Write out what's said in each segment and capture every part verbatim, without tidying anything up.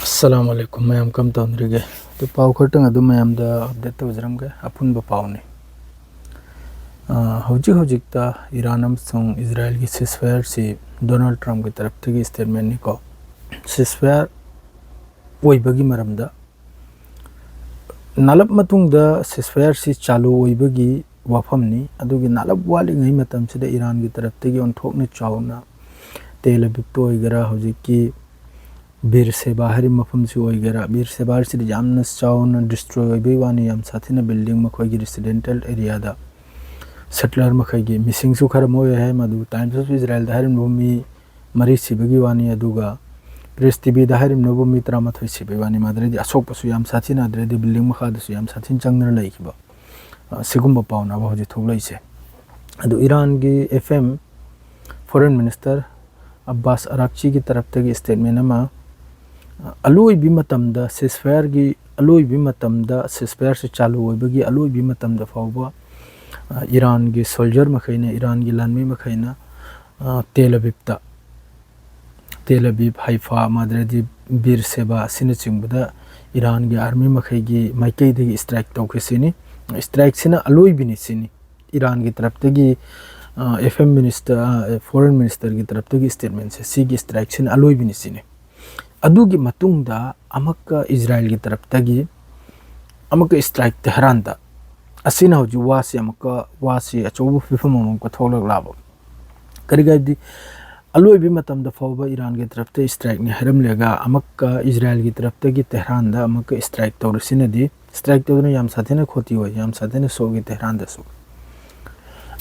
ꯑꯁꯂꯥꯃꯨ ꯑꯂꯥꯏꯀꯨꯝ꯫ ꯃꯌꯥꯝ ꯀꯔꯝ ꯇꯧꯅꯔꯤꯒꯦ? ꯑꯗꯨ ꯄꯥꯎ ꯈꯔꯇꯪ ꯑꯗꯨꯝ ꯃꯌꯥꯝꯗ ꯑꯞꯗꯦꯠ ꯇꯧꯖꯔꯝꯒꯦ꯫ ꯑꯄꯨꯟꯕ ꯄꯥꯎꯅꯤ꯫ ꯑ, ꯍꯧꯖꯤꯛ ꯍꯧꯖꯤꯛꯇ ꯏꯔꯥꯟ ꯑꯃꯁꯨꯡ ꯏꯖꯔꯥꯏꯜꯒꯤ ꯁꯤꯁꯐꯥꯌꯔꯁꯤ ꯗꯣꯅꯥꯜꯗ ꯇ꯭ꯔꯝꯞꯀꯤ ꯇꯔꯞꯇꯒꯤ ꯁ꯭ꯇꯦꯠꯃꯦꯟꯅꯤꯀꯣ꯫ ꯁꯤꯁꯐꯥꯌꯔ ꯑꯣꯏꯕꯒꯤ ꯃꯔꯝꯗ, ꯅꯥꯂꯞ ꯃꯇꯨꯡꯗ ꯁꯤꯁꯐꯥꯌꯔꯁꯤ ꯆꯥꯂꯨ ꯑꯣꯏꯕꯒꯤ ꯋꯥꯐꯝꯅꯤ꯫ ꯑꯗꯨꯒꯤ ꯅꯥꯂꯞ ꯋꯥꯠꯂꯤꯉꯩ ꯃꯇꯝꯁꯤꯗ ꯏꯔꯥꯟꯒꯤ ꯇꯔꯞꯇꯒꯤ ꯑꯣꯟꯊꯣꯛꯅ ꯆꯥꯎꯅ ꯇꯦꯜ ꯑꯕꯤꯕꯇ ꯑꯣꯏꯒꯦꯔꯥ, ꯍꯧꯖꯤꯛꯀꯤ ꯕꯤꯔ ꯁꯦꯕꯥ ꯍꯥꯏꯔꯤꯕ ꯃꯐꯝꯁꯤ ꯑꯣꯏꯒꯦꯔꯥ, ꯕꯤꯔ ꯁꯦꯕꯥ ꯍꯥꯏꯔꯤꯁꯤꯗꯤ ꯌꯥꯝꯅ ꯆꯥꯎꯅ ꯗꯤꯁꯇ꯭ꯔꯣꯏ ꯑꯣꯏꯕꯒꯤ ꯋꯥꯅꯤ, ꯌꯥꯝ ꯁꯥꯊꯤꯅ ꯕꯤꯜꯗꯤꯡ ꯃꯈꯣꯏꯒꯤ ꯔꯦꯁꯤꯗꯦꯟꯇꯦꯜ ꯑꯦꯔꯤꯌꯥꯗ ꯁꯦꯇꯂꯔ ꯃꯈꯩꯒꯤ ꯃꯤꯁꯤꯡꯁꯨ ꯈꯔ ꯃꯣꯏ ꯍꯥꯏ꯫ ꯃꯗꯨ ꯇꯥꯏꯝꯁ ꯑꯣꯐ ꯏꯖꯔꯥꯏꯜꯗ ꯍꯥꯏꯔꯤꯕ ꯃꯤ ꯃꯔꯤ ꯁꯤꯕꯒꯤ ꯋꯥꯅꯤ, ꯑꯗꯨꯒ ꯄ꯭ꯔꯦꯁ ꯇꯤꯚꯤꯗ ꯍꯥꯏꯔꯤꯕꯅꯕꯨ ꯃꯤ ꯇꯔꯥꯃꯥꯊꯣꯏ ꯁꯤꯕꯒꯤ ꯋꯥꯅꯤ꯫ ꯃꯗꯨꯗꯩꯗꯤ ꯑꯁꯣꯛꯄꯁꯨ ꯌꯥꯝ ꯁꯥꯊꯤꯅ, ꯑꯗꯨꯗꯩꯗꯤ ꯕꯤꯜꯗꯤꯡ ꯃꯈꯥꯗꯁꯨ ꯌꯥꯝ ꯁꯥꯊꯤꯅ ꯆꯪꯗꯅ ꯂꯩꯈꯤꯕ, ꯑ, ꯁꯤꯒꯨꯝꯕ ꯄꯥꯎꯅꯕ ꯍꯧꯖꯤꯛ ꯊꯣꯛꯂꯛꯏꯁꯦ꯫ ꯑꯗꯨ ꯏꯔꯥꯟꯒꯤ F M, foreign minister Abbas ꯑꯔꯥꯛꯆꯤꯒꯤ ꯇꯔꯞꯇꯒꯤ ꯁ꯭ꯇꯦꯠꯃꯦꯟ ꯑꯃ, ꯑ, ꯑꯂꯣꯏꯕꯤ ꯃꯇꯝꯗ ꯁꯤꯁꯐꯥꯌꯔꯒꯤ, ꯑꯂꯣꯏꯕꯤ ꯃꯇꯝꯗ ꯁꯤꯁꯐꯥꯌꯔꯁꯤ ꯆꯥꯂꯨ ꯑꯣꯏꯕꯒꯤ ꯑꯂꯣꯏꯕꯤ ꯃꯇꯝꯗ ꯐꯥꯎꯕ, ꯑ, ꯏꯔꯥꯟꯒꯤ ꯁꯣꯜꯖꯔ ꯃꯈꯩꯅ, ꯏꯔꯥꯟꯒꯤ ꯂꯥꯟꯃꯤ ꯃꯈꯩꯅ, ꯑ, ꯇꯦꯜ ꯑꯕꯤꯕꯇ, ꯇꯦꯜ ꯑꯕꯤꯕ, ꯍꯩꯐꯥ, ꯃꯥꯗ꯭ꯔꯗꯤ ꯕꯤꯔ ꯁꯦꯕꯥ ꯑꯁꯤꯅꯆꯤꯡꯕꯗ ꯏꯔꯥꯟꯒꯤ ꯑꯥꯔꯃꯤ ꯃꯈꯩꯒꯤ ꯃꯥꯏꯀꯩꯗꯒꯤ ꯁ꯭ꯇ꯭ꯔꯥꯏꯛ ꯇꯧꯈꯤꯁꯤꯅꯤ꯫ ꯁ꯭ꯇ꯭ꯔꯥꯏꯛꯁꯤꯅ ꯑꯂꯣꯏꯕꯤꯅꯤ ꯁꯤꯅꯤ꯫ ꯏꯔꯥꯟꯒꯤ ꯇꯔꯞꯇꯒꯤ, ꯑ, ꯑꯦꯐ ꯑꯦꯝ ꯃꯤꯅꯤꯁꯇꯔ, ꯑ, ꯐꯣꯔꯦꯟ ꯃꯤꯅꯤꯁꯇꯔꯒꯤ ꯇꯔꯞꯇꯒꯤ ꯁ꯭ꯇꯦꯠꯃꯦꯟꯁꯦ, ꯁꯤꯒꯤ ꯁ꯭ꯇ꯭ꯔꯥꯏꯛꯁꯤꯅ ꯑꯂꯣꯏꯕꯤꯅꯤ ꯁꯤꯅꯤ꯫ ꯑꯗꯨꯒꯤ ꯃꯇꯨꯡꯗ ꯑꯃꯨꯛꯀ ꯏꯖꯔꯥꯏꯜꯒꯤ ꯇꯔꯞꯇꯒꯤ ꯑꯃꯨꯛꯀ ꯁ꯭ꯇ꯭ꯔꯥꯏꯛ ꯇꯦꯍꯔꯥꯟꯗ꯫ ꯑꯁꯤꯅ ꯍꯧꯖꯤꯛ ꯋꯥꯁꯤ ꯑꯃꯨꯛꯀ, ꯋꯥꯁꯤ ꯑꯆꯧꯕ ꯐꯤꯕꯝ ꯑꯃ ꯑꯃꯨꯛꯀ ꯊꯣꯛꯂꯛꯂꯕ꯫ ꯀꯔꯤꯒꯤ ꯍꯥꯏꯕꯗꯤ ꯑꯂꯣꯏꯕ ꯃꯇꯝꯗ ꯐꯥꯎꯕ ꯏꯔꯥꯟꯒꯤ ꯇꯔꯞꯇ ꯁ꯭ꯇ꯭ꯔꯥꯏꯛꯅꯤ ꯍꯥꯏꯔꯝꯂꯒ ꯑꯃꯨꯛꯀ ꯏꯖꯔꯥꯏꯜꯒꯤ ꯇꯔꯞꯇꯒꯤ ꯇꯦꯍꯔꯥꯟꯗ ꯑꯃꯨꯛꯀ ꯁ꯭ꯇ꯭ꯔꯥꯏꯛ ꯇꯧꯔꯁꯤꯅꯗꯤ, ꯁ꯭ꯇ꯭ꯔꯥꯏꯛ ꯇꯧꯗꯨꯅ ꯌꯥꯝ ꯁꯥꯊꯤꯅ ꯈꯣꯇꯤ ꯑꯣꯏ, ꯌꯥꯝ ꯁꯥꯊꯤꯅ ꯁꯣꯛꯏ ꯇꯦꯍꯔꯥꯟꯗꯁꯨ꯫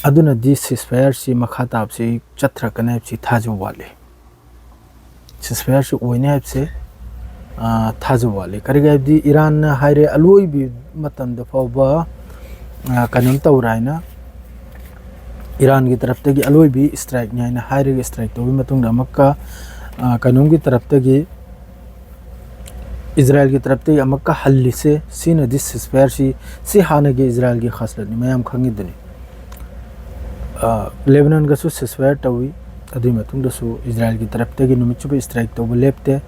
ꯑꯗꯨꯅꯗꯤ ꯁꯤꯁꯐꯥꯌꯔꯁꯤ ꯃꯈꯥ ꯇꯥꯕꯁꯤ ꯆꯠꯊꯔꯛꯀꯅꯤ ꯍꯥꯏꯕꯁꯤ ꯊꯥꯖꯕ ꯋꯥꯠꯂꯤ꯫ ꯁꯤꯁꯐꯥꯌꯔꯁꯤ ꯑꯣꯏꯅꯤ ꯍꯥꯏꯕꯁꯦ, ꯑ, ꯊꯥꯖꯕ ꯋꯥꯠꯂꯤ꯫ ꯀꯔꯤꯒꯤ ꯍꯥꯏꯕꯗꯤ ꯏꯔꯥꯟꯅ ꯍꯥꯏꯔꯦ ꯑꯂꯣꯏꯕꯤ ꯃꯇꯝꯗ ꯐꯥꯎꯕ, ꯑ, ꯀꯩꯅꯣꯝ ꯇꯧꯔꯦ ꯍꯥꯏꯅ, ꯏꯔꯥꯟꯒꯤ ꯇꯔꯞꯇꯒꯤ ꯑꯂꯣꯏꯕꯤ ꯁ꯭ꯇ꯭ꯔꯥꯏꯛꯅꯤ ꯍꯥꯏꯅ ꯍꯥꯏꯔꯒ ꯁ꯭ꯇ꯭ꯔꯥꯏꯛ ꯇꯧꯕꯒꯤ ꯃꯇꯨꯡꯗ ꯑꯃꯨꯛꯀ, ꯑ, ꯀꯩꯅꯣꯝꯒꯤ ꯇꯔꯞꯇꯒꯤ, ꯏꯖꯔꯥꯏꯜꯒꯤ ꯇꯔꯞꯇꯒꯤ ꯑꯃꯨꯛꯀ ꯍꯜꯂꯤꯁꯦ, ꯁꯤꯅꯗꯤ ꯁꯤꯁꯐꯥꯌꯔꯁꯤ, ꯁꯤ ꯍꯥꯟꯅꯒꯤ ꯏꯖꯔꯥꯏꯜꯒꯤ ꯈꯥꯁꯂꯠꯅꯤ, ꯃꯌꯥꯝ ꯈꯪꯉꯤꯗꯨꯅꯤ꯫ ꯑ, ꯂꯦꯕꯅꯟꯒꯁꯨ ꯁꯤꯁꯐꯥꯌꯔ ꯇꯧꯏ, ꯑꯗꯨꯒꯤ ꯃꯇꯨꯡꯗꯁꯨ ꯏꯖꯔꯥꯏꯜꯒꯤ ꯇꯔꯞꯇꯒꯤ ꯅꯨꯃꯤꯠ ꯆꯨꯞꯄ ꯁ꯭ꯇ꯭ꯔꯥꯏꯛ ꯇꯧꯕ ꯂꯦꯞꯇꯦ꯫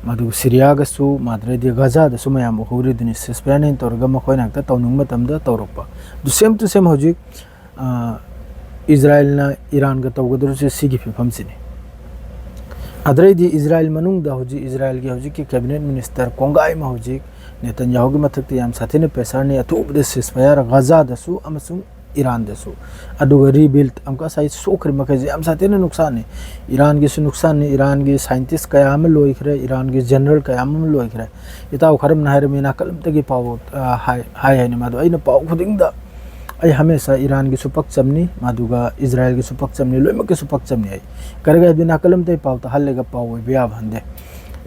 ꯃꯗꯨꯒ ꯁꯤꯔꯤꯌꯥꯒꯁꯨ, ꯃꯗꯨꯗꯩꯗꯤ ꯒꯖꯥꯗꯁꯨ ꯃꯌꯥꯝ ꯎꯍꯧꯔꯤꯗꯨꯅꯤ, ceasefire ꯇꯧꯔꯒ ꯃꯈꯣꯏꯅ ꯍꯦꯛꯇ ꯇꯧꯅꯤꯡꯕ ꯃꯇꯝꯗ ꯇꯧꯔꯛꯄ꯫ ꯑꯗꯨ same to same ꯍꯧꯖꯤꯛ, ꯑ, ꯏꯖꯔꯥꯏꯜꯅ ꯏꯔꯥꯟꯒ ꯇꯧꯒꯗꯧꯔꯤꯁꯦ ꯁꯤꯒꯤ ꯐꯤꯕꯝꯁꯤꯅꯤ꯫ ꯑꯗꯨꯗꯩꯗꯤ ꯏꯖꯔꯥꯏꯜ ꯃꯅꯨꯡꯗ ꯍꯧꯖꯤꯛ ꯏꯖꯔꯥꯏꯜꯒꯤ ꯍꯧꯖꯤꯛꯀꯤ cabinet minister ꯀꯣꯡꯒꯥꯏ ꯑꯃ ꯍꯧꯖꯤꯛ ꯅꯦꯇꯟꯌꯥꯍꯨꯒꯤ ꯃꯊꯛꯇ ꯌꯥꯝ ꯁꯥꯊꯤꯅ pressureꯅꯤ, ꯑꯊꯨꯕꯗ ceasefire ꯒꯖꯥꯗꯁꯨ ꯑꯃꯁꯨꯡ ꯏꯔꯥꯟꯗꯁꯨ꯫ ꯑꯗꯨꯒ rebuild ꯑꯃꯨꯛꯀ ꯉꯁꯥꯏ ꯁꯣꯛꯈ꯭ꯔꯤꯕ ꯃꯈꯩꯁꯦ ꯌꯥꯝ ꯁꯥꯊꯤꯅ ꯅꯨꯡꯁꯥꯟꯅꯤ꯫ ꯏꯔꯥꯟꯒꯤꯁꯨ ꯅꯨꯡꯁꯥꯟꯅꯤ, ꯏꯔꯥꯟꯒꯤ scientist ꯀꯌꯥ ꯑꯃ ꯂꯣꯏꯈ꯭ꯔꯦ, ꯏꯔꯥꯟꯒꯤ general ꯀꯌꯥ ꯑꯃ ꯂꯣꯏꯈ꯭ꯔꯦ꯫ ꯏꯇꯥꯎ ꯈꯔ ꯑꯃꯅ ꯍꯥꯏꯔꯝꯃꯤ, ꯅꯥꯀꯜ ꯑꯃꯠꯇꯒꯤ ꯄꯥꯎ, ꯑ, ꯍꯥꯏ, ꯍꯥꯏ ꯍꯥꯏꯅ꯫ ꯃꯗꯨ ꯑꯩꯅ ꯄꯥꯎ ꯈꯨꯗꯤꯡꯗ ꯑꯩ ꯍꯃꯦꯁꯥ ꯏꯔꯥꯟꯒꯤꯁꯨ ꯄꯛꯆꯝꯅꯤ, ꯃꯗꯨꯒ ꯏꯖꯔꯥꯏꯜꯒꯤꯁꯨ ꯄꯛꯆꯝꯅꯤ, ꯂꯣꯏꯅꯃꯛꯀꯤꯁꯨ ꯄꯛꯆꯝꯅꯤ꯫ ꯑꯩ ꯀꯔꯤꯒꯤ ꯍꯥꯏꯕꯗꯤ ꯅꯥꯀꯜ ꯑꯃꯠꯇꯒꯤ ꯄꯥꯎ ꯇꯥꯍꯜꯂꯒ ꯄꯥꯎ ꯑꯣꯏꯕ ꯌꯥꯕ ꯍꯟꯗꯦ꯫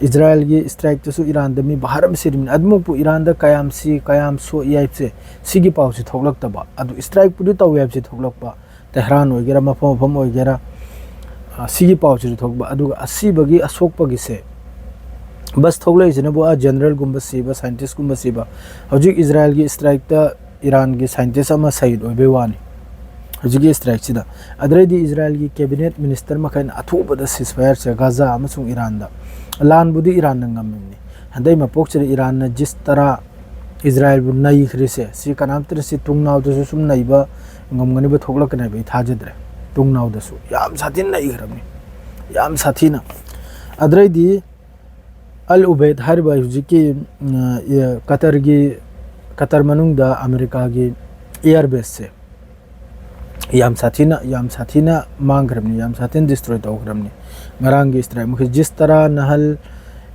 ꯏꯖꯔꯥꯏꯜꯒꯤ strikeꯇꯁꯨ ꯏꯔꯥꯟꯗ ꯃꯤ ꯚꯥꯔ ꯑꯃ ꯁꯤꯔꯤꯕꯅꯤ꯫ ꯑꯗꯨꯃꯛꯄꯨ ꯏꯔꯥꯟꯗ ꯀꯌꯥꯝ ꯁꯤ, ꯀꯌꯥꯝ ꯁꯣꯛꯏ ꯍꯥꯏꯕꯁꯦ ꯁꯤꯒꯤ ꯄꯥꯎꯁꯤ ꯊꯣꯛꯂꯛꯇꯕ꯫ ꯑꯗꯨ strikeꯄꯨꯗꯤ ꯇꯧꯏ ꯍꯥꯏꯕꯁꯤ ꯊꯣꯛꯂꯛꯄ꯫ ꯇꯦꯍ꯭ꯔꯥꯟ ꯑꯣꯏꯒꯦꯔꯥ, ꯃꯐꯝ ꯃꯐꯝ ꯑꯣꯏꯒꯦꯔꯥ, ꯑ, ꯁꯤꯒꯤ ꯄꯥꯎꯁꯤꯁꯨ ꯊꯣꯛꯄ꯫ ꯑꯗꯨꯒ ꯑꯁꯤꯕꯒꯤ, ꯑꯁꯣꯛꯄꯒꯤꯁꯦ ꯕꯁ ꯊꯣꯛꯂꯛꯏꯁꯤꯅꯕꯨ ꯑꯥ generalꯒꯨꯝꯕ ꯁꯤꯕ, scientistꯀꯨꯝꯕ ꯁꯤꯕ꯫ ꯍꯧꯖꯤꯛ ꯏꯖꯔꯥꯏꯜꯒꯤ strikeꯇ ꯏꯔꯥꯟꯒꯤ scientist ꯑꯃ ꯁꯍꯤꯗ ꯑꯣꯏꯕꯩ ꯋꯥꯅꯤ ꯍꯧꯖꯤꯛꯀꯤ strikeꯁꯤꯗ꯫ ꯑꯗꯨꯗꯩꯗꯤ ꯏꯖꯔꯥꯏꯜꯒꯤ cabinet minister ꯃꯈꯩꯅ ꯑꯊꯨꯕꯗ ceasefireꯁꯦ ꯒꯖꯥ ꯑꯃꯁꯨꯡ ꯏꯔꯥꯟꯗ, ꯂꯥꯟꯕꯨꯗꯤ ꯏꯔꯥꯟꯅ ꯉꯝꯃꯤꯕꯅꯤ꯫ ꯍꯟꯗꯛ ꯃꯄꯣꯛꯁꯤꯗ ꯏꯔꯥꯟꯅ ꯖꯤꯁ ꯇꯔꯥ ꯏꯖꯔꯥꯏꯜꯕꯨ ꯅꯩꯈ꯭ꯔꯤꯁꯦ, ꯁꯤ ꯀꯅꯥꯝꯇꯅ ꯁꯤ ꯇꯨꯡꯅꯥꯎꯗꯁꯨ ꯁꯨꯝ ꯅꯩꯕ ꯉꯝꯒꯅꯤꯕ ꯊꯣꯛꯂꯛꯀꯅꯤ ꯍꯥꯏꯕ ꯑꯩ ꯊꯥꯖꯗ꯭ꯔꯦ꯫ ꯇꯨꯡꯅꯥꯎꯗꯁꯨ ꯌꯥꯝ ꯁꯥꯊꯤꯅ ꯅꯩꯈ꯭ꯔꯕꯅꯤ, ꯌꯥꯝ ꯁꯥꯊꯤꯅ꯫ ꯑꯗꯨꯗꯩꯗꯤ ꯑꯜ ꯎꯕꯩꯗ ꯍꯥꯏꯔꯤꯕ ꯍꯧꯖꯤꯛꯀꯤ, ꯎꯝ, ꯑ, ꯀꯇꯔꯒꯤ, ꯀꯇꯔ ꯃꯅꯨꯡꯗ ꯑꯃꯦꯔꯤꯀꯥꯒꯤ air baseꯁꯦ ꯌꯥꯝ ꯁꯥꯊꯤꯅ, ꯌꯥꯝ ꯁꯥꯊꯤꯅ ꯃꯥꯡꯈ꯭ꯔꯕꯅꯤ, ꯌꯥꯝ ꯁꯥꯊꯤꯅ destroy ꯇꯧꯈ꯭ꯔꯕꯅꯤ꯫ ꯉꯔꯥꯡꯒꯤ strike ꯃꯈꯩ ꯖꯤꯁ ꯇꯔꯥ ꯅꯍꯜ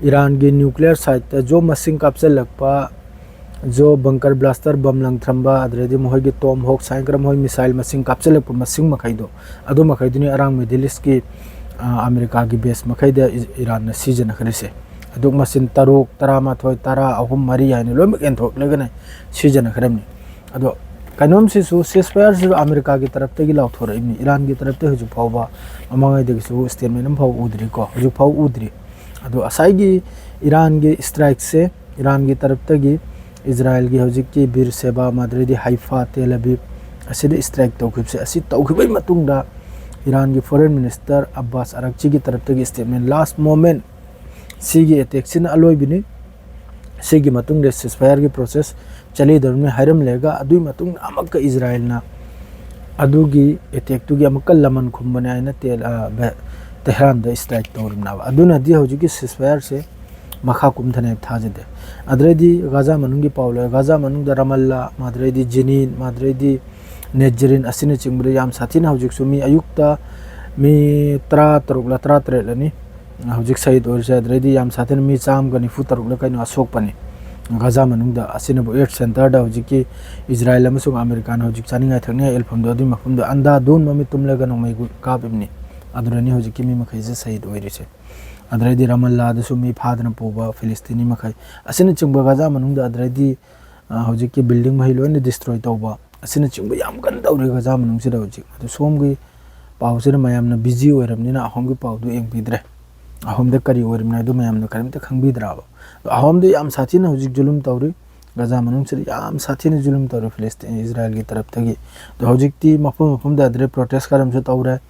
ꯏꯔꯥꯟꯒꯤ nuclear siteꯇ ꯖꯣ ꯃꯁꯤꯡ ꯀꯥꯞꯁꯤꯜꯂꯛꯄ, ꯖꯣ bunker blaster ꯕꯝ ꯂꯪꯊ꯭ꯔꯝꯕ, ꯑꯗꯨꯗꯩꯗꯤ ꯃꯈꯣꯏꯒꯤ Tomahawk ꯁꯥꯏꯀ꯭ꯔꯝ ꯃꯈꯣꯏ missile ꯃꯁꯤꯡ ꯀꯥꯞꯁꯤꯜꯂꯛꯄ ꯃꯁꯤꯡ ꯃꯈꯩꯗꯣ, ꯑꯗꯨ ꯃꯈꯩꯗꯨꯅꯤ ꯑꯔꯥꯡ Middle Eastꯀꯤ, ꯑ, ꯑꯃꯦꯔꯤꯀꯥꯒꯤ base ꯃꯈꯩꯗ ꯏ-, ꯏꯔꯥꯟꯅ ꯁꯤꯖꯤꯟꯅꯈ꯭ꯔꯤꯁꯦ꯫ ꯑꯗꯨ ꯃꯁꯤꯡ ꯇꯔꯨꯛ, ꯇꯔꯥꯃꯥꯊꯣꯏ, ꯇꯔꯥ, ꯑꯍꯨꯝ, ꯃꯔꯤ ꯍꯥꯏꯅ ꯂꯣꯏꯅꯃꯛ ꯌꯦꯟꯊꯣꯛꯂꯒꯅꯦ ꯁꯤꯖꯤꯟꯅꯈ꯭ꯔꯕꯅꯤ꯫ ꯑꯗꯣ ꯀꯩꯅꯣꯝꯁꯤꯁꯨ ceasefireꯁꯤꯁꯨ ꯑꯃꯦꯔꯤꯀꯥꯒꯤ ꯇꯔꯞꯇꯒꯤ ꯂꯥꯎꯊꯣꯔꯛꯏꯕꯅꯤ, ꯏꯔꯥꯟꯒꯤ ꯇꯔꯞꯇ ꯍꯧꯖꯤꯛ ꯐꯥꯎꯕ ꯃꯃꯥꯡꯉꯩꯗꯒꯤꯁꯨ statement ꯑꯃ ꯐꯥꯎ ꯎꯗ꯭ꯔꯤꯀꯣ, ꯍꯧꯖꯤꯛ ꯐꯥꯎ ꯎꯗ꯭ꯔꯤ꯫ ꯑꯗꯣ ꯉꯁꯥꯏꯒꯤ ꯏꯔꯥꯟꯒꯤ strikeꯁꯦ, ꯏꯔꯥꯟꯒꯤ ꯇꯔꯞꯇꯒꯤ ꯏꯖꯔꯥꯏꯜꯒꯤ ꯍꯧꯖꯤꯛꯀꯤ ꯕꯤꯔ ꯁꯦꯕꯥ, ꯃꯗꯨꯗꯩꯗꯤ ꯍꯥꯏꯐꯥ, ꯇꯦꯜ ꯑꯕꯤꯕ ꯑꯁꯤꯗ strike ꯇꯧꯈꯤꯕꯁꯦ, ꯑꯁꯤ ꯇꯧꯈꯤꯕꯒꯤ ꯃꯇꯨꯡꯗ ꯏꯔꯥꯟꯒꯤ foreign minister ꯑꯕꯥꯁ ꯑꯔꯛꯆꯤꯒꯤ ꯇꯔꯞꯇꯒꯤ statement, last moment ꯁꯤꯒꯤ ꯑꯦꯇꯦꯛꯁꯤꯅ ꯑꯂꯣꯏꯕꯅꯤ꯫ ꯁꯤꯒꯤ ꯃꯇꯨꯡꯗ ceasefire ꯒꯤ process ꯆꯠꯂꯤꯗꯧꯔꯤꯕꯅꯤ ꯍꯥꯏꯔꯝꯂꯦꯒ, ꯑꯗꯨꯒꯤ ꯃꯇꯨꯡꯗ ꯑꯃꯨꯛꯀ ꯏꯖꯔꯥꯏꯜꯅ ꯑꯗꯨꯒꯤ ꯑꯦꯇꯦꯛꯇꯨꯒꯤ ꯑꯃꯨꯛꯀ ꯂꯃꯟ ꯈꯨꯝꯕꯅꯦ ꯍꯥꯏꯅ ꯇꯦꯜ-, ꯑ, ꯕꯦ-, ꯇꯦꯍ꯭ꯔꯥꯟꯗ strike ꯇꯧꯔꯤꯕꯅꯦꯕ꯫ ꯑꯗꯨꯅꯗꯤ ꯍꯧꯖꯤꯛꯀꯤ ceasefire ꯁꯦ ꯃꯈꯥ ꯀꯨꯝꯊꯅꯦ ꯊꯥꯖꯗꯦ꯫ ꯑꯗꯨꯗꯩꯗꯤ ꯒꯥꯖꯥ ꯃꯅꯨꯡꯒꯤ ꯄꯥꯎ ꯂꯩꯔꯦ꯫ ꯒꯥꯖꯥ ꯃꯅꯨꯡꯗ ꯔꯥꯃꯜꯂꯥ, ꯃꯥꯗ꯭ꯔꯩꯗꯤ ꯖꯤꯅꯤꯟ, ꯃꯥꯗ꯭ꯔꯩꯗꯤ ꯅꯦꯖꯔꯤꯟ ꯑꯁꯤꯅꯆꯤꯡꯕꯗ ꯌꯥꯝ ꯁꯥꯊꯤꯅ ꯍꯧꯖꯤꯛꯁꯨ ꯃꯤ ꯑꯌꯨꯛꯇ ꯃꯤ ꯇꯔꯥ ꯇꯔꯨꯛꯂ ꯇꯔꯥ ꯇꯔꯦꯠꯂꯅꯤ ꯍꯧꯖꯤꯛ ꯁꯍꯤꯗ ꯑꯣꯏꯔꯤꯁꯦ꯫ ꯑꯗꯨꯗꯩꯗꯤ ꯌꯥꯝ ꯁꯥꯊꯤꯅ ꯃꯤ ꯆꯥꯝꯃꯒ ꯅꯤꯐꯨ ꯇꯔꯨꯛꯂ ꯀꯩꯅꯣ ꯑꯁꯣꯛꯄꯅꯤ ꯒꯥꯖꯥ ꯃꯅꯨꯡꯗ꯫ ꯑꯁꯤꯅꯕꯨ aid centre ꯗ ꯍꯧꯖꯤꯛꯀꯤ ꯏꯖꯔꯥꯏꯜ ꯑꯃꯁꯨꯡ ꯑꯃꯦꯔꯤꯀꯥꯅ ꯍꯧꯖꯤꯛ ꯆꯥꯅꯤꯡꯉꯥꯏ ꯊꯛꯅꯤꯡꯉꯥꯏ ꯑꯦꯜꯐꯝꯗꯣ, ꯑꯗꯨꯒꯤ ꯃꯐꯝꯗꯣ ꯑꯟꯗꯥ ꯗꯨꯟ ꯃꯃꯤꯠ ꯇꯨꯝꯂꯒ ꯅꯣꯡꯃꯩ ꯒꯨ-, ꯀꯥꯞꯄꯤꯕꯅꯤ꯫ ꯑꯗꯨꯗꯅꯤ ꯍꯧꯖꯤꯛꯀꯤ ꯃꯤ ꯃꯈꯩꯁꯦ ꯁꯍꯤꯗ ꯑꯣꯏꯔꯤꯁꯦ꯫ ꯑꯗꯨꯗꯩꯗꯤ ꯔꯥꯃꯜꯂꯥꯗꯁꯨ ꯃꯤ ꯐꯥꯗꯅ ꯄꯨꯕ ꯐꯤꯂꯤꯁꯇꯤꯅꯤ ꯃꯈꯩ ꯑꯁꯤꯅꯆꯤꯡꯕ ꯒꯥꯖꯥ ꯃꯅꯨꯡꯗ, ꯑꯗꯨꯗꯩꯗꯤ, ꯑ, ꯍꯧꯖꯤꯛꯀꯤ building ꯃꯈꯩ ꯂꯣꯏꯅ destroy ꯇꯧꯕ ꯑꯁꯤꯅꯆꯤꯡꯕ ꯌꯥꯝ ꯀꯟꯅ ꯇꯧꯔꯤ ꯒꯥꯖꯥ ꯃꯅꯨꯡꯁꯤꯗ ꯍꯧꯖꯤꯛ꯫ ꯑꯗꯨ ꯁꯣꯝꯒꯤ ꯄꯥꯎꯁꯤꯗ ꯃꯌꯥꯝꯅ busy ꯑꯣꯏꯔꯕꯅꯤꯅ ꯑꯍꯣꯝꯒꯤ ꯄꯥꯎꯗꯨ ꯌꯦꯡꯕꯤꯗ꯭ꯔꯦ꯫ ꯑꯍꯣꯝꯗ ꯀꯔꯤ ꯑꯣꯏꯔꯤꯕꯅꯣ ꯍꯥꯏꯗꯣ ꯃꯌꯥꯝꯅ ꯀꯔꯤꯝꯇ ꯈꯪꯕꯤꯗ꯭ꯔꯕ꯫ ꯑꯗꯣ ꯑꯍꯣꯝꯗ ꯌꯥꯝ ꯁꯥꯊꯤꯅ ꯍꯧꯖꯤꯛ ꯖꯨꯂꯨꯝ ꯇꯧꯔꯤ꯫ ꯒꯥꯖꯥ ꯃꯅꯨꯡꯁꯤꯗ ꯌꯥꯝ ꯁꯥꯊꯤꯅ ꯖꯨꯂꯨꯝ ꯇꯧꯔꯤ ꯐꯤꯂꯤꯁꯇꯤꯟ, ꯏꯖꯔꯥꯏꯜꯒꯤ ꯇꯔꯞꯇꯒꯤ꯫ ꯑꯗꯣ ꯍꯧꯖꯤꯛꯇꯤ ꯃꯐꯝ ꯃꯐꯝꯗ ꯑꯗꯨꯗꯩ protest ꯈꯔ ꯑꯃꯁꯨ ꯇꯧꯔꯦ꯫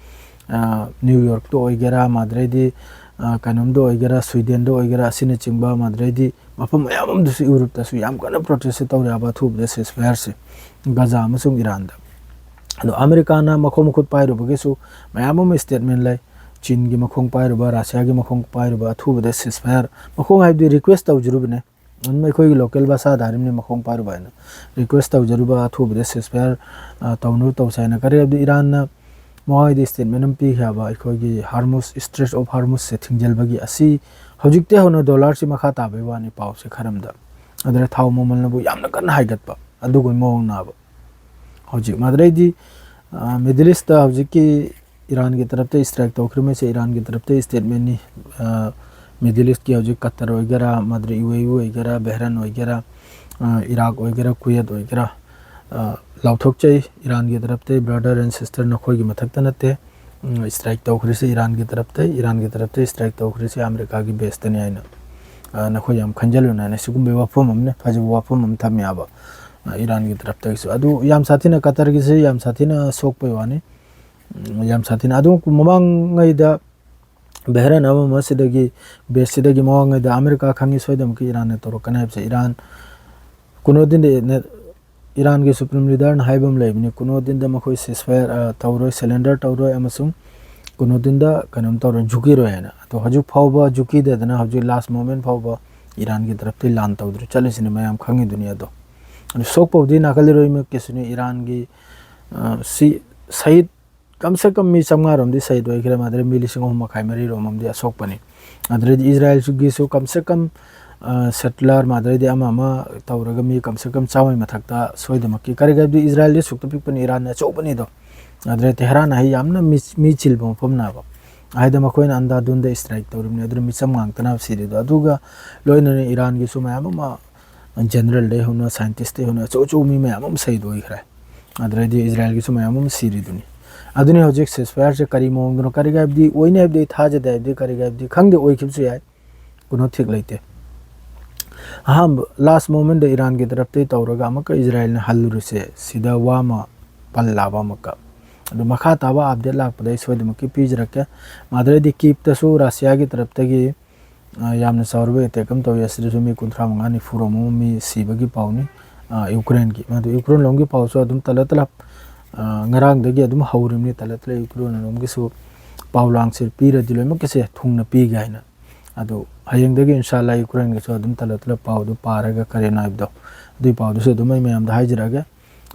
ꯑ, ꯅ꯭ꯌꯨ ꯌꯣꯔꯛꯇ ꯑꯣꯏꯒꯦꯔꯥ, ꯃꯥꯗ꯭ꯔꯩꯗꯤ, ꯑ, ꯀꯩꯅꯣꯝꯗ ꯑꯣꯏꯒꯦꯔꯥ, ꯁ꯭ꯋꯤꯗꯦꯟꯗ ꯑꯣꯏꯒꯦꯔꯥ, ꯑꯁꯤꯅꯆꯤꯡꯕ, ꯃꯥꯗ꯭ꯔꯩꯗꯤ ꯃꯐꯝ ꯃꯌꯥꯝ ꯑꯃꯗꯁꯨ, ꯌꯨꯔꯣꯞꯇꯁꯨ ꯌꯥꯝ ꯀꯟꯅ protest ꯇꯧꯔꯦ ꯍꯥꯏꯕ ꯑꯊꯨꯕꯗ ceasefire ꯁꯦ ꯒꯥꯖꯥ ꯑꯃꯁꯨꯡ ꯏꯔꯥꯟꯗ꯫ ꯑꯗꯣ ꯑꯃꯦꯔꯤꯀꯥꯅ ꯃꯈꯣꯡ ꯃꯈꯨꯠ ꯄꯥꯏꯔꯨꯕꯒꯤꯁꯨ ꯃꯌꯥꯝ ꯑꯃ statement ꯂꯩ꯫ ꯆꯤꯟꯒꯤ ꯃꯈꯣꯡ ꯄꯥꯏꯔꯨꯕ, ꯔꯁꯤꯌꯥꯒꯤ ꯃꯈꯣꯡ ꯄꯥꯏꯔꯨꯕ ꯑꯊꯨꯕꯗ ceasefire, ꯃꯈꯣꯡ ꯍꯥꯏꯕꯗꯤ request ꯇꯧꯖꯔꯨꯕꯅꯦ꯫ ꯑꯗꯨꯝ ꯑꯩꯈꯣꯏꯒꯤ local ꯚꯥꯁꯥꯗ ꯍꯥꯏꯔꯤꯕꯅꯤ, ꯃꯈꯣꯡ ꯄꯥꯏꯔꯨꯕ ꯍꯥꯏꯅ꯫ Request ꯇꯧꯖꯔꯨꯕ ꯑꯊꯨꯕꯗ ceasefire, ꯑ, ꯇꯧꯅꯕ ꯇꯧꯁꯦ ꯍꯥꯏꯅ꯫ ꯀꯔꯤ ꯍꯥꯏꯕꯗꯤ ꯏꯔꯥꯟꯅ ꯃꯃꯥꯡꯉꯩꯗ statement ꯑꯃ ꯄꯤꯈ꯭ꯔꯦ ꯍꯥꯏꯕ, ꯑꯩꯈꯣꯏꯒꯤ Hormuz, Strait of Hormuz ꯁꯦ ꯊꯤꯡꯖꯤꯜꯕꯒꯤ꯫ ꯑꯁꯤ ꯍꯧꯖꯤꯛꯇꯤ ꯍꯧꯅ dollar ꯁꯤ ꯃꯈꯥ ꯇꯥꯕꯒꯤ ꯋꯥꯅꯤ, ꯄꯥꯎꯁꯦ ꯈꯔ ꯑꯃꯗ꯫ ꯑꯗꯨꯅ ꯊꯥꯎ ꯃꯃꯜꯅꯕꯨ ꯌꯥꯝꯅ ꯀꯟꯅ ꯍꯥꯏꯒꯠꯄ ꯑꯗꯨꯒꯨꯝꯕ ꯃꯑꯣꯡꯅꯦꯕ꯫ ꯍꯧꯖꯤꯛ ꯃꯗꯨꯗꯩꯗꯤ, ꯑ, Middle East ꯇ ꯍꯧꯖꯤꯛꯀꯤ ꯏꯔꯥꯟꯒꯤ ꯇꯔꯞꯇ strike ꯇꯧꯈ꯭ꯔꯤꯕꯁꯦ ꯏꯔꯥꯟꯒꯤ ꯇꯔꯞꯇ statement ꯅꯤ꯫ ꯑ, Middle East ꯀꯤ ꯍꯧꯖꯤꯛ ꯀꯇꯔ ꯑꯣꯏꯒꯦꯔꯥ, ꯃꯗꯨꯗ ꯌꯨ ꯑꯦ ꯏ ꯑꯣꯏꯒꯦꯔꯥ, ꯕꯦꯍꯔꯟ ꯑꯣꯏꯒꯦꯔꯥ, ꯑ, ꯏꯔꯥꯛ ꯑꯣꯏꯒꯦꯔꯥ, ꯀꯨꯋꯦꯠ ꯑꯣꯏꯒꯦꯔꯥ, ꯑ, ꯂꯥꯎꯊꯣꯛꯆꯩ꯫ ꯏꯔꯥꯟꯒꯤ ꯇꯔꯞꯇ brother and sister ꯅꯈꯣꯏꯒꯤ ꯃꯊꯛꯇ ꯅꯠꯇꯦ꯫ ꯎꯝ, strike ꯇꯧꯈ꯭ꯔꯤꯁꯦ ꯏꯔꯥꯟꯒꯤ ꯇꯔꯞꯇ, ꯏꯔꯥꯟꯒꯤ ꯇꯔꯞꯇ strike ꯇꯧꯈ꯭ꯔꯤꯁꯦ ꯑꯃꯦꯔꯤꯀꯥꯒꯤ base ꯇꯅꯤ ꯍꯥꯏꯅ, ꯑ, ꯅꯈꯣꯏ ꯌꯥꯝ ꯈꯟꯖꯜꯂꯨꯅꯨ ꯍꯥꯏꯅ ꯁꯤꯒꯨꯝꯕꯒꯤ ꯋꯥꯐꯝ ꯑꯃꯅ, ꯐꯖꯕ ꯋꯥꯐꯝ ꯑꯃ ꯊꯝꯃꯦꯕ, ꯑ, ꯏꯔꯥꯟꯒꯤ ꯇꯔꯞꯇꯒꯤꯁꯨ꯫ ꯑꯗꯨ ꯌꯥꯝ ꯁꯥꯊꯤꯅ ꯀꯇꯔꯒꯤꯁꯦ ꯌꯥꯝ ꯁꯥꯊꯤꯅ ꯁꯣꯛꯄꯩ ꯋꯥꯅꯤ꯫ ꯎꯝ, ꯌꯥꯝ ꯁꯥꯊꯤꯅ꯫ ꯑꯗꯨ ꯃꯃꯥꯡꯉꯩꯗ ꯕꯦꯍꯔꯟ ꯑꯃ ꯑꯃ ꯁꯤꯗꯒꯤ, ꯕꯦꯁ ꯁꯤꯗꯒꯤ ꯃꯋꯥꯉꯩꯗ ꯑꯃꯦꯔꯤꯀꯥ ꯈꯪꯉꯤ ꯁꯣꯏꯗꯅꯃꯛꯀꯤ ꯏꯔꯥꯟꯅ ꯇꯧꯔꯛꯀꯅꯤ ꯍꯥꯏꯕꯁꯦ꯫ ꯏꯔꯥꯟ ꯀꯨꯅꯣꯗꯤꯟꯗꯤ ꯅꯦ-, ꯏꯔꯥꯟꯒꯤ ꯁꯨꯄ꯭ꯔꯤꯝ ꯂꯤꯗꯔꯅ ꯍꯥꯏꯕ ꯑꯃ ꯂꯩꯕꯅꯤ, ꯀꯨꯅꯣꯗꯤꯟꯗ ꯃꯈꯣꯏ ceasefire, ꯑ, ꯇꯧꯔꯣꯏ, surrender ꯇꯧꯔꯣꯏ ꯑꯃꯁꯨꯡ ꯀꯨꯅꯣꯗꯤꯟꯗ ꯀꯩꯅꯣꯝ ꯇꯧꯔꯣꯏ, ꯖꯨꯀꯤꯔꯣꯏ ꯍꯥꯏꯅ꯫ ꯑꯗꯣ ꯍꯧꯖꯤꯛ ꯐꯥꯎꯕ ꯖꯨꯀꯤꯗꯗꯅ ꯍꯧꯖꯤꯛ last moment ꯐꯥꯎꯕ ꯏꯔꯥꯟꯒꯤ ꯇꯔꯞꯇꯒꯤ ꯂꯥꯟ ꯇꯧꯗ꯭ꯔꯤ ꯆꯠꯂꯤꯁꯤꯅꯤ, ꯃꯌꯥꯝ ꯈꯪꯉꯤꯗꯨꯅꯤ꯫ ꯑꯗꯣ, ꯑꯗꯨ ꯁꯣꯛꯄꯕꯨꯗꯤ ꯅꯥꯀꯜ ꯏꯔꯣꯏꯃꯛꯀꯤꯁꯨꯅꯤ꯫ ꯏꯔꯥꯟꯒꯤ, ꯑ, ꯁꯤ ꯁꯍꯤꯗ ꯀꯝ ꯁꯦ ꯀꯝ ꯃꯤ ꯆꯥꯝꯃꯉꯥ ꯔꯣꯝꯗꯤ ꯁꯍꯤꯗ ꯑꯣꯏꯈ꯭ꯔꯦ, ꯃꯥꯗ꯭ꯔꯦ ꯃꯤ ꯂꯤꯁꯤꯡ ꯑꯍꯨꯝ ꯃꯈꯥꯏ ꯃꯔꯤ ꯔꯣꯝ ꯑꯃꯗꯤ ꯑꯁꯣꯛꯄꯅꯤ꯫ ꯑꯗꯨꯗꯩꯗꯤ ꯏꯖꯔꯥꯏꯜꯒꯤꯁꯨ ꯀꯝ ꯁꯦ ꯀꯝ, ꯑ, settler ꯃꯥꯗ꯭ꯔꯦꯗꯤ ꯑꯃ ꯑꯃ ꯇꯧꯔꯒ ꯃꯤ ꯀꯝ ꯁꯦ ꯀꯝ ꯆꯥꯝꯃꯩ ꯃꯊꯛꯇ ꯁꯣꯏꯗꯃꯛꯀꯤ, ꯀꯔꯤꯒꯤ ꯍꯥꯏꯕꯗꯤ ꯏꯖꯔꯥꯏꯜꯗꯤ ꯑꯁꯨꯛꯇ ꯄꯤꯛꯄꯅꯤ, ꯏꯔꯥꯟꯅ ꯑꯆꯧꯕꯅꯤꯗꯣ꯫ ꯑꯗꯨꯗꯩ ꯇꯦꯍꯔꯥꯟ ꯍꯥꯏ ꯌꯥꯝꯅ ꯃꯤ, ꯃꯤ ꯆꯤꯟꯕ ꯃꯐꯝꯅꯦꯕ꯫ ꯍꯥꯏꯗꯤ ꯃꯈꯣꯏꯅ ꯑꯟꯗꯥꯗꯨꯟꯗ strike ꯇꯧꯔꯤꯕꯅꯤ, ꯑꯗꯨꯅ ꯃꯤꯆꯝ ꯉꯥꯛꯇꯅꯦꯕ ꯁꯤꯔꯤꯗꯣ꯫ ꯑꯗꯨꯒ ꯂꯣꯏꯅꯅ ꯏꯔꯥꯟꯒꯤꯁꯨ ꯃꯌꯥꯝ ꯑꯃ, generalꯗꯩ ꯍꯧꯅ, scientistꯇꯩ ꯍꯧꯅ ꯑꯆꯧ ꯑꯆꯧꯕ ꯃꯤ ꯃꯌꯥꯝ ꯑꯃ ꯁꯍꯤꯗ ꯑꯣꯏꯈ꯭ꯔꯦ꯫ ꯑꯗꯨꯗꯩꯗꯤ ꯏꯖꯔꯥꯏꯜꯒꯤꯁꯨ ꯃꯌꯥꯝ ꯑꯃ ꯁꯤꯔꯤꯗꯨꯅꯤ꯫ ꯑꯗꯨꯅꯤ ꯍꯧꯖꯤꯛ ceasefireꯁꯦ ꯀꯔꯤ ꯃꯑꯣꯡꯗꯅꯣ, ꯀꯔꯤꯒꯤ ꯍꯥꯏꯕꯗꯤ ꯑꯣꯏꯅꯤ ꯍꯥꯏꯕꯗꯤ ꯑꯩ ꯊꯥꯖꯗꯦ, ꯍꯥꯏꯕꯗꯤ ꯀꯔꯤꯒꯤ ꯍꯥꯏꯕꯗꯤ ꯈꯪꯗꯦ, ꯑꯣꯏꯈꯤꯕꯁꯨ ꯌꯥꯏ, ꯀꯩꯅꯣ ꯊꯤꯛ ꯂꯩꯇꯦ꯫ ꯑꯍꯥꯟꯕ last momentꯗ ꯏꯔꯥꯟꯒꯤ ꯇꯔꯞꯇꯩ ꯇꯧꯔꯒ ꯑꯃꯨꯛꯀ ꯏꯖꯔꯥꯏꯜꯅ ꯍꯜꯂꯨꯔꯤꯁꯦ, ꯁꯤꯗ ꯋꯥ ꯑꯃ ꯄꯜꯂꯛꯑꯕ ꯑꯃꯨꯛꯀ꯫ ꯑꯗꯨ ꯃꯈꯥ ꯇꯥꯕ update ꯂꯥꯛꯄꯗ ꯑꯩ ꯁꯣꯏꯗꯅꯃꯛꯀꯤ ꯄꯤꯖꯔꯛꯀꯦ꯫ ꯃꯥꯗ꯭ꯔꯦꯗꯤ ꯀꯤꯞꯇꯁꯨ ꯔꯁꯤꯌꯥꯒꯤ ꯇꯔꯞꯇꯒꯤ, ꯑ, ꯌꯥꯝꯅ ꯆꯥꯎꯔꯕ attack ꯑꯃ ꯇꯧꯏ꯫ ꯑꯁꯤꯗꯁꯨ ꯃꯤ ꯀꯨꯟꯊ꯭ꯔꯥ ꯃꯉꯥ ꯅꯤꯐꯨ ꯔꯣꯝ ꯑꯃ ꯃꯤ ꯁꯤꯕꯒꯤ ꯄꯥꯎꯅꯤ, ꯑ, ꯌꯨꯀ꯭ꯔꯦꯟꯒꯤ꯫ ꯃꯗꯨ ꯌꯨꯀ꯭ꯔꯦꯟ ꯂꯣꯝꯒꯤ ꯄꯥꯎꯁꯨ ꯑꯗꯨꯝ ꯇꯂꯞ ꯇꯂꯞ, ꯑ, ꯉꯔꯥꯡꯗꯒꯤ ꯑꯗꯨꯝ ꯍꯧꯔꯤꯕꯅꯤ ꯇꯂꯞ ꯇꯂꯞ꯫ ꯌꯨꯀ꯭ꯔꯦꯟ ꯂꯣꯝꯒꯤꯁꯨ ꯄꯥꯎ ꯂꯥꯡꯁꯦ ꯄꯤꯔꯗꯤ ꯂꯣꯏꯅꯃꯛꯀꯤꯁꯦ ꯊꯨꯡꯅ ꯄꯤꯒꯦ ꯍꯥꯏꯅ꯫ ꯑꯗꯨ ꯍꯌꯦꯡꯗꯒꯤ ꯏꯟꯁꯥꯜꯂꯥ ꯌꯨꯀ꯭ꯔꯦꯟꯒꯤꯁꯨ ꯑꯗꯨꯝ ꯇꯂꯞ ꯇꯂꯞ ꯄꯥꯎꯗꯨ ꯄꯥꯔꯒ ꯀꯔꯦꯟ ꯍꯥꯏꯕꯗꯣ, ꯑꯗꯨꯒꯤ ꯄꯥꯎꯗꯨꯁꯨ ꯑꯗꯨꯝ ꯑꯩ ꯃꯌꯥꯝꯗ ꯍꯥꯏꯖꯔꯛꯑꯒꯦ꯫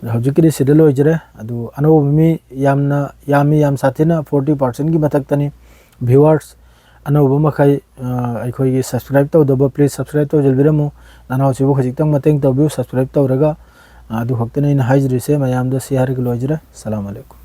ꯑꯗꯣ ꯍꯧꯖꯤꯛꯀꯤꯗꯤ ꯁꯤꯗ ꯂꯣꯏꯖꯔꯦ꯫ ꯑꯗꯨ ꯑꯅꯧꯕ ꯃꯤ ꯌꯥꯝꯅ ꯌꯥꯝꯃꯤ, ꯌꯥꯝ ꯁꯥꯊꯤꯅ forty percentꯀꯤ ꯃꯊꯛꯇꯅꯤ viewers꯫ ꯑꯅꯧꯕ ꯃꯈꯩ, ꯑ, ꯑꯩꯈꯣꯏꯒꯤ subscribe ꯇꯧꯗꯕ, please subscribe ꯇꯧꯁꯤꯟꯕꯤꯔꯝꯃꯨ꯫ ꯅꯅꯥꯎꯁꯤꯕꯨ ꯈꯖꯤꯛꯇꯪ ꯃꯇꯦꯡ ꯇꯧꯕꯤꯌꯨ subscribe ꯇꯧꯔꯒ꯫ ꯑ, ꯑꯗꯨ ꯈꯛꯇꯅꯤ ꯑꯩꯅ ꯍꯥꯏꯖꯔꯤꯁꯦ꯫ ꯃꯌꯥꯝꯗ ꯁꯤ ꯍꯥꯏꯔꯒ ꯂꯣꯏꯖꯔꯦ꯫ ꯁꯂꯥꯝ ꯑꯂꯩꯀꯨꯝ꯫